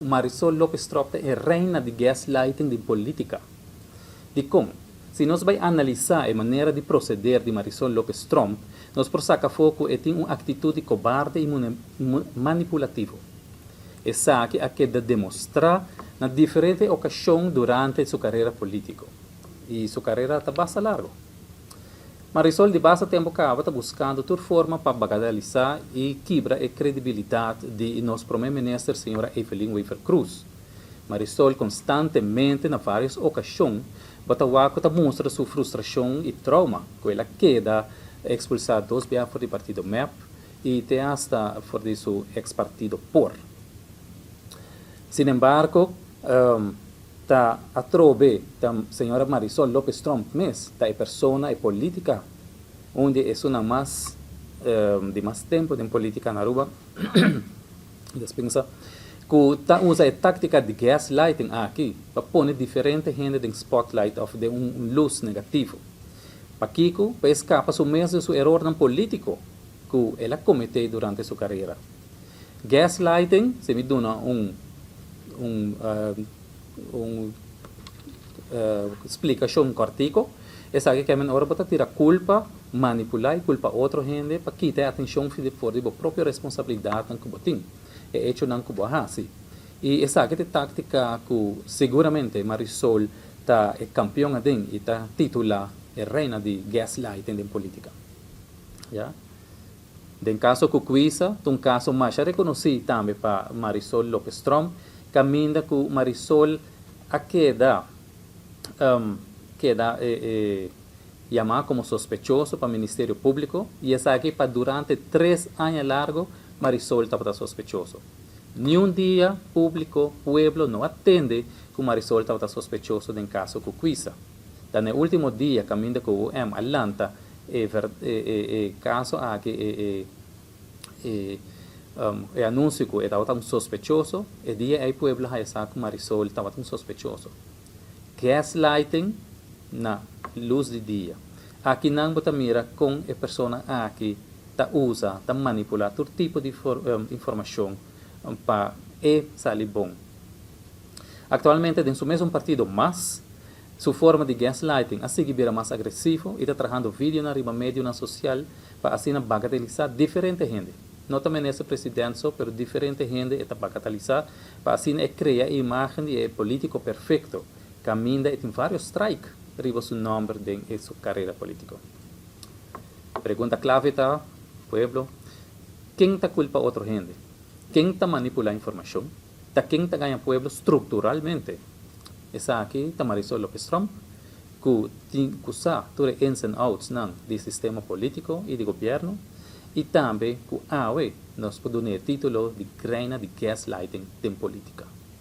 Marisol Lopez Tromp ta e reina di gaslighting di politica. Dicon? Si nos bay analisa e manera di proceder di Marisol Lopez Tromp, nos por saca afo cu e tin un actitud di cobarde y manipulativo. Esaki a keda demostra na diferente ocasion durante su carera politico. Y su carera ta basta largo. Marisol di basta tempo caba ta buscando tur forma pa bagadalisa y kibra e credibilidad di nos Prome Minister Señora Evelyn Wever-Croes. Marisol constantemente na varios ocasion bata wak cu ta mustra su frustracion y trauma cu el a keda expulsa dos bia for di partido mep y te hasta for di su ex partido por. Sinembargo, Ta atrobe ta señora Marisol Lopez Tromp mes ta e persona, e politica, un di esunnan mas di mas tempo den politica na Aruba, despensa, cu ta usa e tactica di gaslighting aki pa pone diferente hende den spotlight of den un luz negativo. Pakico? Pa e scapa su mes di su erornan politico cu el a comete durante su carera. Gaslighting, si mi duna un un un splikashon kòrtiku, esaki ke men ora bo ta tira kulpa, manipulá i kulpa otro hende pa kita e atenshon for di bo propio responsabilidatnan ku bo tin, e echonan ku bo a hasi. I esaki ta e táktika ku seguramente Marisol ta e kampion aden i ta titulá e reina di gaslighting den polítika. Ya. Den kaso ku Quisa ta un kaso masha rekonosí tambe pa Marisol Lopez Tromp, kaminda ku Marisol a keda keda yamá komo sospechoso pa Ministerio Públiko i esaki pa durante tres aña largo Marisol tabata sospechoso. Niun dia públiko, pueblo no a tende ku Marisol tabata sospechoso den kaso ku Quisa. Ta na e último dia kaminda ku OM a lanta E e caso aki e e e anuncio cu e tabata un sospechoso, e dia ey pueblo haya sa cu Marisol tabata un sospechoso. Gaslighting na luz di dia. Aki nan bo ta mira con e persona aki ta usa, ta manipula tur tipo di informacion pa e sali bon. Actualmente den su mesun partido mas. Su forma di gaslighting a sigui bira mas agresivo i ta trahando videonan riba medionan sosial pa asina bagatelisá diferente hende. No ta minister president so, pero diferente hende e ta bagatalisá pa asina e krea e imágen di e polítiko perfekto, kaminda e tin vários strike riba su nòmber den e su karera polítiko. Pregunta klave ta, pueblo, ken ta kulpa otro hende? Ken ta manipulá informashon? Ta ken ta gaña pueblo strukturalmente? Esaki ta Marisol Lopez Tromp cu tin cu sa tur e ins and outs nan di sistema politico y di gobierno y tambe cu awe nos por duna e titulo di Reina di Gaslighting den politica.